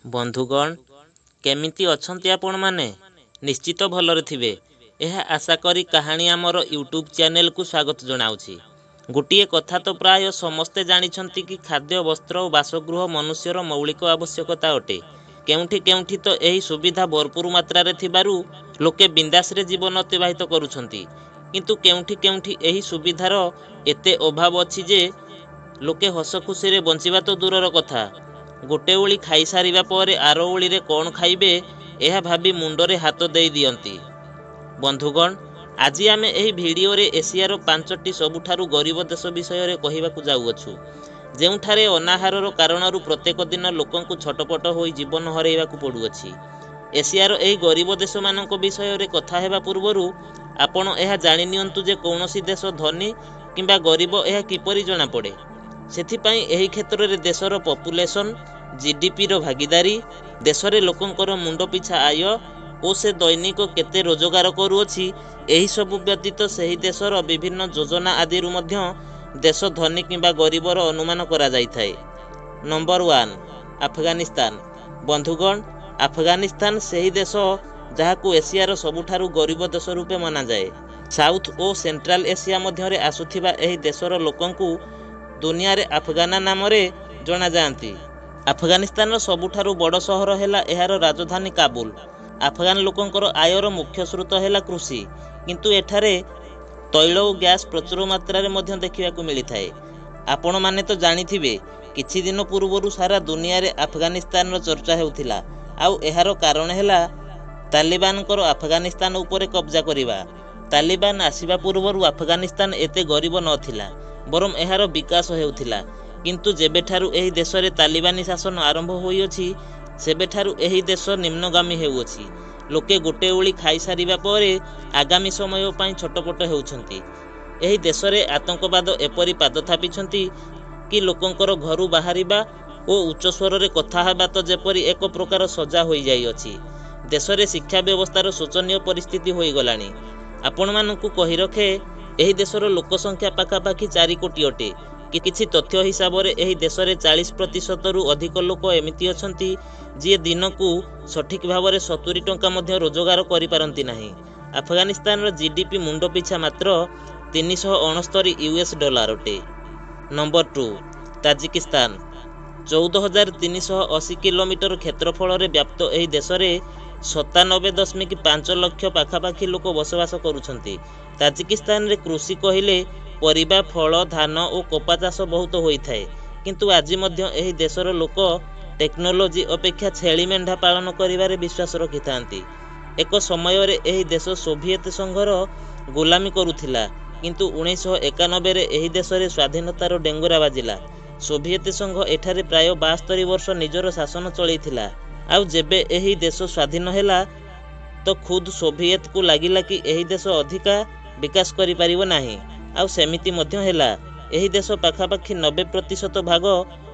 ବନ୍ଧୁଗଣ, କେମିତି ଅଛନ୍ତି ଆପଣମାନେ? ନିଶ୍ଚିତ ଭଲରେ ଥିବେ, ଏହା ଆଶା କରି କାହାଣୀ ଆମର ୟୁଟ୍ୟୁବ୍ ଚ୍ୟାନେଲକୁ ସ୍ୱାଗତ ଜଣାଉଛି। ଗୋଟିଏ କଥା ତ ପ୍ରାୟ ସମସ୍ତେ ଜାଣିଛନ୍ତି କି ଖାଦ୍ୟ, ବସ୍ତ୍ର ଓ ବାସଗୃହ ମନୁଷ୍ୟର ମୌଳିକ ଆବଶ୍ୟକତା ଅଟେ। କେଉଁଠି କେଉଁଠି ତ ଏହି ସୁବିଧା ଭରପୁର ମାତ୍ରାରେ ଥିବାରୁ ଲୋକେ ବିନ୍ଦାସରେ ଜୀବନ ଅତିବାହିତ କରୁଛନ୍ତି, କିନ୍ତୁ କେଉଁଠି କେଉଁଠି ଏହି ସୁବିଧାର ଏତେ ଅଭାବ ଅଛି ଯେ ଲୋକେ ହସ ଖୁସିରେ ବଞ୍ଚିବା ତ ଦୂରର କଥା, ଗୋଟେ ଓଳି ଖାଇସାରିବା ପରେ ଆର ଓଳିରେ କ'ଣ ଖାଇବେ ଏହା ଭାବି ମୁଣ୍ଡରେ ହାତ ଦେଇ ଦିଅନ୍ତି। ବନ୍ଧୁଗଣ, ଆଜି ଆମେ ଏହି ଭିଡ଼ିଓରେ ଏସିଆର 5ଟି ସବୁଠାରୁ ଗରିବ ଦେଶ ବିଷୟରେ କହିବାକୁ ଯାଉଅଛୁ, ଯେଉଁଠାରେ ଅନାହାରର କାରଣରୁ ପ୍ରତ୍ୟେକ ଦିନ ଲୋକଙ୍କୁ ଛଟପଟ ହୋଇ ଜୀବନ ହରାଇବାକୁ ପଡ଼ୁଅଛି। ଏସିଆର ଏହି ଗରିବ ଦେଶମାନଙ୍କ ବିଷୟରେ କଥା ହେବା ପୂର୍ବରୁ ଆପଣ ଏହା ଜାଣି ନିଅନ୍ତୁ ଯେ କୌଣସି ଦେଶ ଧନୀ କିମ୍ବା ଗରିବ ଏହା କିପରି ଜଣାପଡ଼େ। ସେଥିପାଇଁ ଏହି କ୍ଷେତ୍ରରେ ଦେଶର ପପୁଲେସନ୍, ଜିଡିପିର ଭାଗିଦାରୀ, ଦେଶରେ ଲୋକଙ୍କର ମୁଣ୍ଡ ପିଛା ଆୟ ଓ ସେ ଦୈନିକ କେତେ ରୋଜଗାର କରୁଅଛି, ଏହିସବୁ ବ୍ୟତୀତ ସେହି ଦେଶର ବିଭିନ୍ନ ଯୋଜନା ଆଦିରୁ ମଧ୍ୟ ଦେଶ ଧନୀ କିମ୍ବା ଗରିବର ଅନୁମାନ କରାଯାଇଥାଏ। ନମ୍ବର 1, ଆଫଗାନିସ୍ତାନ। ବନ୍ଧୁଗଣ, ଆଫଗାନିସ୍ତାନ ସେହି ଦେଶ ଯାହାକୁ ଏସିଆର ସବୁଠାରୁ ଗରିବ ଦେଶ ରୂପେ ମନାଯାଏ। ସାଉଥ ଓ ସେଣ୍ଟ୍ରାଲ ଏସିଆ ମଧ୍ୟରେ ଆସୁଥିବା ଏହି ଦେଶର ଲୋକଙ୍କୁ ଦୁନିଆରେ ଆଫଗାନା ନାମରେ ଜଣାଯାଆନ୍ତି। ଆଫଗାନିସ୍ତାନର ସବୁଠାରୁ ବଡ଼ ସହର ହେଲା ଏହାର ରାଜଧାନୀ କାବୁଲ। ଆଫଗାନ ଲୋକଙ୍କର ଆୟର ମୁଖ୍ୟ ସ୍ରୋତ ହେଲା କୃଷି, କିନ୍ତୁ ଏଠାରେ ତୈଳ ଓ ଗ୍ୟାସ୍ ପ୍ରଚୁର ମାତ୍ରାରେ ମଧ୍ୟ ଦେଖିବାକୁ ମିଳିଥାଏ। ଆପଣମାନେ ତ ଜାଣିଥିବେ, କିଛି ଦିନ ପୂର୍ବରୁ ସାରା ଦୁନିଆରେ ଆଫଗାନିସ୍ତାନର ଚର୍ଚ୍ଚା ହେଉଥିଲା, ଆଉ ଏହାର କାରଣ ହେଲା ତାଲିବାନଙ୍କର ଆଫଗାନିସ୍ତାନ ଉପରେ କବ୍ଜା କରିବା। ତାଲିବାନ ଆସିବା ପୂର୍ବରୁ ଆଫଗାନିସ୍ତାନ ଏତେ ଗରିବ ନଥିଲା, ବରଂ ଏହାର ବିକାଶ ହେଉଥିଲା। କିନ୍ତୁ ଯେବେଠାରୁ ଏହି ଦେଶରେ ତାଲିବାନୀ ଶାସନ ଆରମ୍ଭ ହୋଇଅଛି, ସେବେଠାରୁ ଏହି ଦେଶ ନିମ୍ନଗାମୀ ହେଉଅଛି। ଲୋକେ ଗୋଟେ ଓଳି ଖାଇସାରିବା ପରେ ଆଗାମୀ ସମୟ ପାଇଁ ଛଟପଟ ହେଉଛନ୍ତି। ଏହି ଦେଶରେ ଆତଙ୍କବାଦ ଏପରି ପାଦ ଥାପିଛନ୍ତି କି ଲୋକଙ୍କର ଘରୁ ବାହାରିବା ଓ ଉଚ୍ଚ ସ୍ୱରରେ କଥା ହେବା ତ ଯେପରି ଏକ ପ୍ରକାର ସଜା ହୋଇଯାଇଅଛି। ଦେଶରେ ଶିକ୍ଷା ବ୍ୟବସ୍ଥାର ଶୋଚନୀୟ ପରିସ୍ଥିତି ହୋଇଗଲାଣି। ଆପଣମାନଙ୍କୁ କହି ରଖେ, ଏହି ଦେଶର ଲୋକ ସଂଖ୍ୟା ପାଖାପାଖି 4 କୋଟି ଅଟେ। କିଛି ତଥ୍ୟ ହିସାବରେ ଏହି ଦେଶରେ 40 ପ୍ରତିଶତରୁ ଅଧିକ ଲୋକ ଏମିତି ଅଛନ୍ତି ଯିଏ ଦିନକୁ ସଠିକ୍ ଭାବରେ 70 ଟଙ୍କା ମଧ୍ୟ ରୋଜଗାର କରିପାରନ୍ତି ନାହିଁ। ଆଫଗାନିସ୍ତାନର ଜିଡିପି ମୁଣ୍ଡ ପିଛା ମାତ୍ର 369 ୟୁଏସ୍ ଡଲାର ଅଟେ। Number 2, Tajikistan. 14,380 କିଲୋମିଟର କ୍ଷେତ୍ରଫଳରେ ବ୍ୟାପ୍ତ ଏହି ଦେଶରେ 97.5 ଲକ୍ଷ ପାଖାପାଖି ଲୋକ ବସବାସ କରୁଛନ୍ତି। ତାଜିକିସ୍ତାନରେ କୃଷି କହିଲେ ପରିବା, ଫଳ, ଧାନ ଓ କପା ଚାଷ ବହୁତ ହୋଇଥାଏ, କିନ୍ତୁ ଆଜି ମଧ୍ୟ ଏହି ଦେଶର ଲୋକ ଟେକ୍ନୋଲୋଜି ଅପେକ୍ଷା ଛେଳି ମେଣ୍ଢା ପାଳନ କରିବାରେ ବିଶ୍ୱାସ ରଖିଥାନ୍ତି। ଏକ ସମୟରେ ଏହି ଦେଶ ସୋଭିଏତ ସଂଘର ଗୋଲାମୀ କରୁଥିଲା, କିନ୍ତୁ 1991ରେ ଏହି ଦେଶରେ ସ୍ୱାଧୀନତାର ଡେଙ୍ଗୁରା ବାଜିଲା। ସୋଭିଏତ ସଂଘ ଏଠାରେ ପ୍ରାୟ 72 ବର୍ଷ ନିଜର ଶାସନ ଚଳେଇଥିଲା, ଆଉ ଯେବେ ଏହି ଦେଶ ସ୍ୱାଧୀନ ହେଲା ତ ଖୁଦ୍ ସୋଭିଏତକୁ ଲାଗିଲା କି ଏହି ଦେଶ ଅଧିକା ବିକାଶ କରିପାରିବ ନାହିଁ, ଆଉ ସେମିତି ମଧ୍ୟ ହେଲା। ଏହି ଦେଶ ପାଖାପାଖି 90 ପ୍ରତିଶତ ଭାଗ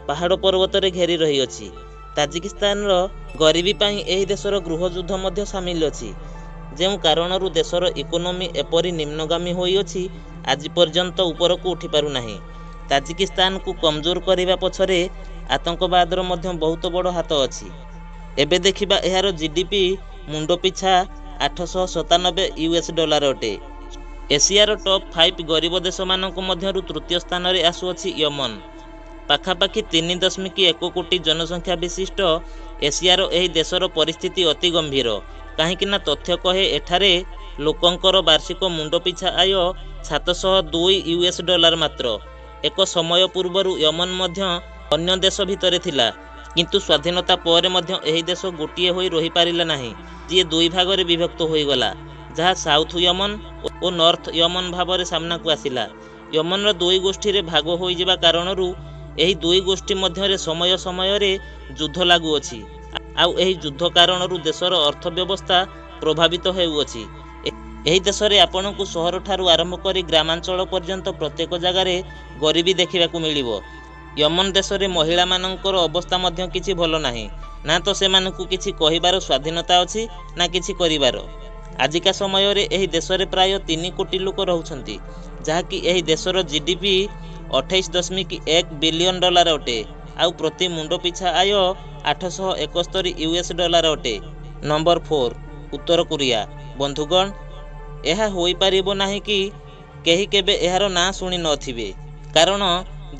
ପାହାଡ଼ ପର୍ବତରେ ଘେରି ରହିଅଛି। ତାଜିକିସ୍ତାନର ଗରିବୀ ପାଇଁ ଏହି ଦେଶର ଗୃହଯୁଦ୍ଧ ମଧ୍ୟ ସାମିଲ ଅଛି, ଯେଉଁ କାରଣରୁ ଦେଶର ଇକୋନୋମି ଏପରି ନିମ୍ନଗାମୀ ହୋଇଅଛି ଆଜି ପର୍ଯ୍ୟନ୍ତ ଉପରକୁ ଉଠିପାରୁନାହିଁ। ତାଜିକିସ୍ତାନକୁ କମଜୋର କରିବା ପଛରେ ଆତଙ୍କବାଦର ମଧ୍ୟ ବହୁତ ବଡ଼ ହାତ ଅଛି। ଏବେ ଦେଖିବା ଏହାର ଜିଡିପି ମୁଣ୍ଡ ପିଛା 897 ୟୁଏସ୍ ଡଲାର ଅଟେ। ଏସିଆର ଟପ୍ 5 ଗରିବ ଦେଶମାନଙ୍କ ମଧ୍ୟରୁ ତୃତୀୟ ସ୍ଥାନରେ ଆସୁଅଛି ୟମନ। ପାଖାପାଖି 3.1 କୋଟି ଜନସଂଖ୍ୟା ବିଶିଷ୍ଟ ଏସିଆର ଏହି ଦେଶର ପରିସ୍ଥିତି ଅତି ଗମ୍ଭୀର, କାହିଁକିନା ତଥ୍ୟ କହେ ଏଠାରେ ଲୋକଙ୍କର ବାର୍ଷିକ ମୁଣ୍ଡ ପିଛା ଆୟ 702 ୟୁଏସ୍ ଡଲାର ମାତ୍ର। ଏକ ସମୟ ପୂର୍ବରୁ ୟମନ ମଧ୍ୟ ଅନ୍ୟ ଦେଶ ଭିତରେ ଥିଲା, କିନ୍ତୁ ସ୍ୱାଧୀନତା ପରେ ମଧ୍ୟ ଏହି ଦେଶ ଗୋଟିଏ ହୋଇ ରହିପାରିଲା ନାହିଁ, ଯିଏ ଦୁଇ ଭାଗରେ ବିଭକ୍ତ ହୋଇଗଲା, ଯାହା ସାଉଥ ୟମନ ଓ ନର୍ଥ ୟମନ ଭାବରେ ସାମ୍ନାକୁ ଆସିଲା। ୟମନର ଦୁଇ ଗୋଷ୍ଠୀରେ ଭାଗ ହୋଇଯିବା କାରଣରୁ ଏହି ଦୁଇ ଗୋଷ୍ଠୀ ମଧ୍ୟରେ ସମୟ ସମୟରେ ଯୁଦ୍ଧ ଲାଗୁଅଛି, ଆଉ ଏହି ଯୁଦ୍ଧ କାରଣରୁ ଦେଶର ଅର୍ଥ ବ୍ୟବସ୍ଥା ପ୍ରଭାବିତ ହେଉଅଛି। ଏହି ଦେଶରେ ଆପଣଙ୍କୁ ସହରଠାରୁ ଆରମ୍ଭ କରି ଗ୍ରାମାଞ୍ଚଳ ପର୍ଯ୍ୟନ୍ତ ପ୍ରତ୍ୟେକ ଜାଗାରେ ଗରିବୀ ଦେଖିବାକୁ ମିଳିବ। ୟମନ ଦେଶରେ ମହିଳାମାନଙ୍କର ଅବସ୍ଥା ମଧ୍ୟ କିଛି ଭଲ ନାହିଁ। ନା ତ ସେମାନଙ୍କୁ କିଛି କହିବାର ସ୍ୱାଧୀନତା ଅଛି, ନା କିଛି କରିବାର। ଆଜିକା ସମୟରେ ଏହି ଦେଶରେ ପ୍ରାୟ 3 କୋଟି ଲୋକ ରହୁଛନ୍ତି, ଯାହାକି ଏହି ଦେଶର ଜିଡିପି 28.1 ବିଲିୟନ ଡଲାର ଅଟେ। ଆଉ ପ୍ରତି ମୁଣ୍ଡ ପିଛା ଆୟ 871 ୟୁଏସ୍ ଡଲାର ଅଟେ। ନମ୍ବର 4, ଉତ୍ତର କୋରିଆ। ବନ୍ଧୁଗଣ, ଏହା ହୋଇପାରିବ ନାହିଁ କି କେହି କେବେ ଏହାର ନାଁ ଶୁଣି ନଥିବେ, କାରଣ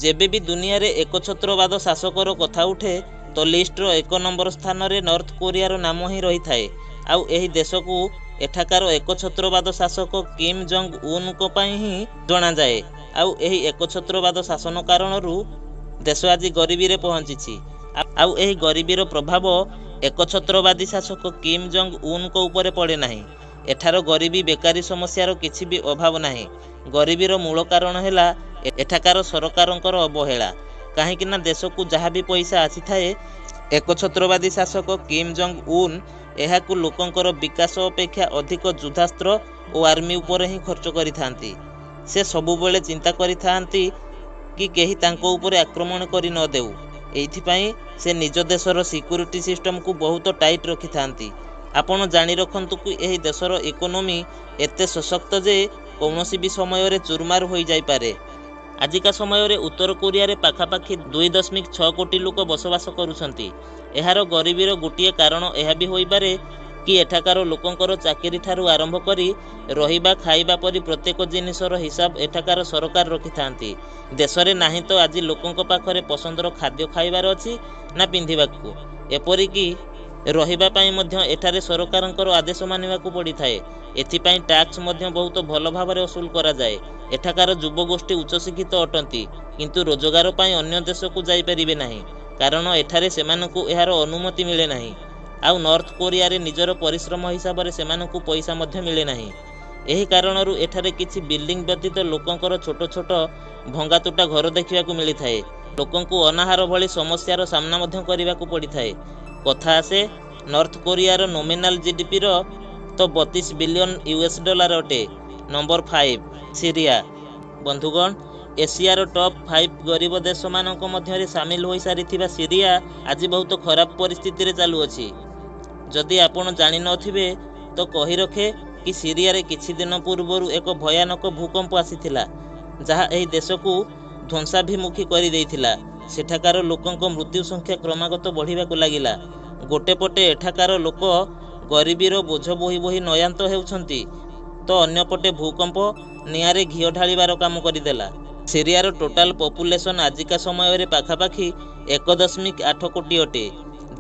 ଯେବେ ବି ଦୁନିଆରେ ଏକଛତ୍ରବାଦ ଶାସକର କଥା ଉଠେ ତ ଲିଷ୍ଟର 1 ନମ୍ବର ସ୍ଥାନରେ ନର୍ଥ କୋରିଆର ନାମ ହିଁ ରହିଥାଏ। ଆଉ ଏହି ଦେଶକୁ ଏଠାକାର ଏକଛତ୍ରବାଦ ଶାସକ କିମ୍ ଜଙ୍ଗ ଉନ୍ଙ୍କ ପାଇଁ ହିଁ ଜଣାଯାଏ। ଆଉ ଏହି ଏକଛତ୍ରବାଦ ଶାସନ କାରଣରୁ ଦେଶ ଆଜି ଗରିବୀରେ ପହଞ୍ଚିଛି। ଆଉ ଏହି ଗରିବୀର ପ୍ରଭାବ ଏକଛତ୍ରବାଦୀ ଶାସକ କିମ୍ ଜଙ୍ଗ ଉନ୍ଙ୍କ ଉପରେ ପଡ଼େ ନାହିଁ। ଏଠାର ଗରିବୀ, ବେକାରୀ ସମସ୍ୟାର କିଛି ବି ଅଭାବ ନାହିଁ। ଗରିବୀର ମୂଳ କାରଣ ହେଲା ଏଠାକାର ସରକାରଙ୍କର ଅବହେଳା, କାହିଁକି ନା ଦେଶକୁ ଯାହା ବି ପଇସା ଆସିଥାଏ, ଏକଛତ୍ରବାଦୀ ଶାସକ କିମ୍ ଜଙ୍ଗ ଉନ୍ ଏହାକୁ ଲୋକଙ୍କର ବିକାଶ ଅପେକ୍ଷା ଅଧିକ ଯୁଦ୍ଧାସ୍ତ୍ର ଓ ଆର୍ମି ଉପରେ ହିଁ ଖର୍ଚ୍ଚ କରିଥାନ୍ତି। ସେ ସବୁବେଳେ ଚିନ୍ତା କରିଥାନ୍ତି କି କେହି ତାଙ୍କ ଉପରେ ଆକ୍ରମଣ କରି ନ ଦେଉ। ଏଇଥିପାଇଁ ସେ ନିଜ ଦେଶର ସିକ୍ୟୁରିଟି ସିଷ୍ଟମକୁ ବହୁତ ଟାଇଟ୍ ରଖିଥାନ୍ତି। ଆପଣ ଜାଣି ରଖନ୍ତୁ କି ଏହି ଦେଶର ଇକୋନୋମି ଏତେ ସଶକ୍ତ ଯେ କୌଣସି ବି ସମୟରେ ଚୁରମାର ହୋଇଯାଇପାରେ। ଆଜିକା ସମୟରେ ଉତ୍ତର କୋରିଆରେ ପାଖାପାଖି 2.6 କୋଟି ଲୋକ ବସବାସ କରୁଛନ୍ତି। ଏହାର ଗରିବୀର ଗୋଟିଏ କାରଣ ଏହା ବି ହୋଇପାରେ କି ଏଠାକାର ଲୋକଙ୍କର ଚାକିରି ଠାରୁ ଆରମ୍ଭ କରି ରହିବା, ଖାଇବା ପରି ପ୍ରତ୍ୟେକ ଜିନିଷର ହିସାବ ଏଠାକାର ସରକାର ରଖିଥାନ୍ତି। ଦେଶରେ ନାହିଁ ତ ଆଜି ଲୋକଙ୍କ ପାଖରେ ପସନ୍ଦର ଖାଦ୍ୟ ଖାଇବାର ଅଛି ନା ପିନ୍ଧିବାକୁ, ଏପରିକି ରହିବା ପାଇଁ ମଧ୍ୟ ଏଠାରେ ସରକାରଙ୍କର ଆଦେଶ ମାନିବାକୁ ପଡ଼ିଥାଏ। ଏଥିପାଇଁ ଟ୍ୟାକ୍ସ ମଧ୍ୟ ବହୁତ ଭଲ ଭାବରେ ଅସୁଲ କରାଯାଏ। ଏଠାକାର ଯୁବଗୋଷ୍ଠୀ ଉଚ୍ଚଶିକ୍ଷିତ ଅଟନ୍ତି, କିନ୍ତୁ ରୋଜଗାର ପାଇଁ ଅନ୍ୟ ଦେଶକୁ ଯାଇପାରିବେ ନାହିଁ, କାରଣ ଏଠାରେ ସେମାନଙ୍କୁ ଏହାର ଅନୁମତି ମିଳେ ନାହିଁ। ଆଉ ନର୍ଥ କୋରିଆରେ ନିଜର ପରିଶ୍ରମ ହିସାବରେ ସେମାନଙ୍କୁ ପଇସା ମଧ୍ୟ ମିଳେ ନାହିଁ। ଏହି କାରଣରୁ ଏଠାରେ କିଛି ବିଲ୍ଡିଂ ବ୍ୟତୀତ ଲୋକଙ୍କର ଛୋଟ ଛୋଟ ଭଙ୍ଗାତୁଟା ଘର ଦେଖିବାକୁ ମିଳିଥାଏ। ଲୋକଙ୍କୁ ଅନାହାର ଭଳି ସମସ୍ୟାର ସାମ୍ନା ମଧ୍ୟ କରିବାକୁ ପଡ଼ିଥାଏ। କଥା ଆସେ ନର୍ଥ କୋରିଆର ନୋମିନାଲ ଜିଡିପିର, ତ 32 ବିଲିୟନ ୟୁଏସ୍ ଡଲାର ଅଟେ। Number 5, Syria. ବନ୍ଧୁଗଣ, ଏସିଆର ଟପ୍ 5 ଗରିବ ଦେଶମାନଙ୍କ ମଧ୍ୟରେ ସାମିଲ ହୋଇସାରିଥିବା ସିରିଆ ଆଜି ବହୁତ ଖରାପ ପରିସ୍ଥିତିରେ ଚାଲୁଅଛି। ଯଦି ଆପଣ ଜାଣିନଥିବେ ତ କହି ରଖେ କି ସିରିଆରେ କିଛି ଦିନ ପୂର୍ବରୁ ଏକ ଭୟାନକ ଭୂକମ୍ପ ଆସିଥିଲା, ଯାହା ଏହି ଦେଶକୁ ଧ୍ୱଂସାଭିମୁଖୀ କରିଦେଇଥିଲା। ସେଠାକାର ଲୋକଙ୍କ ମୃତ୍ୟୁ ସଂଖ୍ୟା କ୍ରମାଗତ ବଢ଼ିବାକୁ ଲାଗିଲା। ଗୋଟେ ପଟେ ଏଠାକାର ଲୋକ ଗରିବୀର ବୋଝ ବୋହି ବୋହି ନୟାନ୍ତ ହେଉଛନ୍ତି ତ ଅନ୍ୟପଟେ ଭୂକମ୍ପ ନିଆଁରେ ଘିଅ ଢାଳିବାର କାମ କରିଦେଲା। ସିରିଆର ଟୋଟାଲ ପପୁଲେସନ୍ ଆଜିକା ସମୟରେ ପାଖାପାଖି 1.8 କୋଟି ଅଟେ।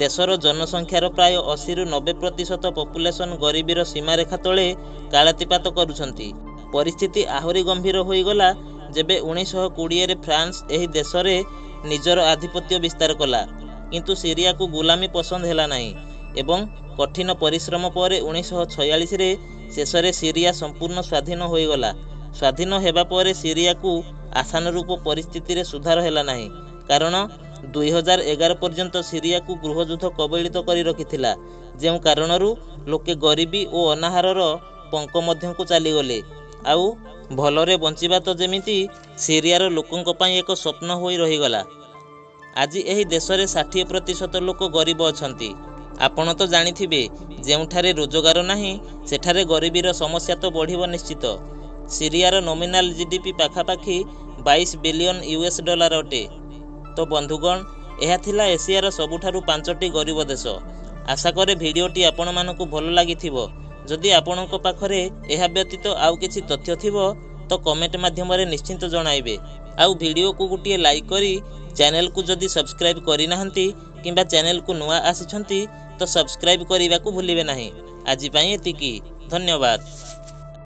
ଦେଶର ଜନସଂଖ୍ୟାର ପ୍ରାୟ 80ରୁ 90% ପପୁଲେସନ୍ ଗରିବୀର ସୀମାରେଖା ତଳେ କାଳାତିପାତ କରୁଛନ୍ତି। ପରିସ୍ଥିତି ଆହୁରି ଗମ୍ଭୀର ହୋଇଗଲା ଯେବେ 1920ରେ ଫ୍ରାନ୍ସ ଏହି ଦେଶରେ ନିଜର ଆଧିପତ୍ୟ ବିସ୍ତାର କଲା। କିନ୍ତୁ ସିରିଆକୁ ଗୁଲାମୀ ପସନ୍ଦ ହେଲା ନାହିଁ ଏବଂ କଠିନ ପରିଶ୍ରମ ପରେ 1946ରେ ଶେଷରେ ସିରିଆ ସମ୍ପୂର୍ଣ୍ଣ ସ୍ୱାଧୀନ ହୋଇଗଲା। ସ୍ୱାଧୀନ ହେବା ପରେ ସିରିଆକୁ ଆଶାନୁରୂପ ପରିସ୍ଥିତିରେ ସୁଧାର ହେଲା ନାହିଁ, କାରଣ 2011 ପର୍ଯ୍ୟନ୍ତ ସିରିଆକୁ ଗୃହଯୁଦ୍ଧ କବଳିତ କରି ରଖିଥିଲା, ଯେଉଁ କାରଣରୁ ଲୋକେ ଗରିବୀ ଓ ଅନାହାରର ପଙ୍କ ମଧ୍ୟକୁ ଚାଲିଗଲେ। ଆଉ ଭଲରେ ବଞ୍ଚିବା ତ ଯେମିତି ସିରିଆର ଲୋକଙ୍କ ପାଇଁ ଏକ ସ୍ୱପ୍ନ ହୋଇ ରହିଗଲା। ଆଜି ଏହି ଦେଶରେ 60% ଲୋକ ଗରିବ ଅଛନ୍ତି। ଆପଣ ତ ଜାଣିଥିବେ, ଯେଉଁଠାରେ ରୋଜଗାର ନାହିଁ ସେଠାରେ ଗରିବୀର ସମସ୍ୟା ତ ବଢ଼ିବ ନିଶ୍ଚିତ। ସିରିଆର ନୋମିନାଲ ଜିଡିପି ପାଖାପାଖି 22 ବିଲିୟନ ୟୁଏସ୍ ଡଲାର ଅଟେ। ତ ବନ୍ଧୁଗଣ, ଏହା ଥିଲା ଏସିଆର ସବୁଠାରୁ 5ଟି ଗରିବ ଦେଶ। ଆଶା କରେ ଭିଡ଼ିଓଟି ଆପଣମାନଙ୍କୁ ଭଲ ଲାଗିଥିବ। ଯଦି ଆପଣଙ୍କ ପାଖରେ ଏହା ବ୍ୟତୀତ ଆଉ କିଛି ତଥ୍ୟ ଥିବ ତ କମେଣ୍ଟ ମାଧ୍ୟମରେ ନିଶ୍ଚିତ ଜଣାଇବେ। ଆଉ ଭିଡ଼ିଓକୁ ଗୋଟିଏ ଲାଇକ୍ କରି ଚ୍ୟାନେଲକୁ ଯଦି ସବସ୍କ୍ରାଇବ୍ କରିନାହାନ୍ତି କିମ୍ବା ଚ୍ୟାନେଲକୁ ନୂଆ ଆସିଛନ୍ତି ତ ସବସ୍କ୍ରାଇବ୍ କରିବାକୁ ଭୁଲିବେ ନାହିଁ। ଆଜି ପାଇଁ ଏତିକି, ଧନ୍ୟବାଦ।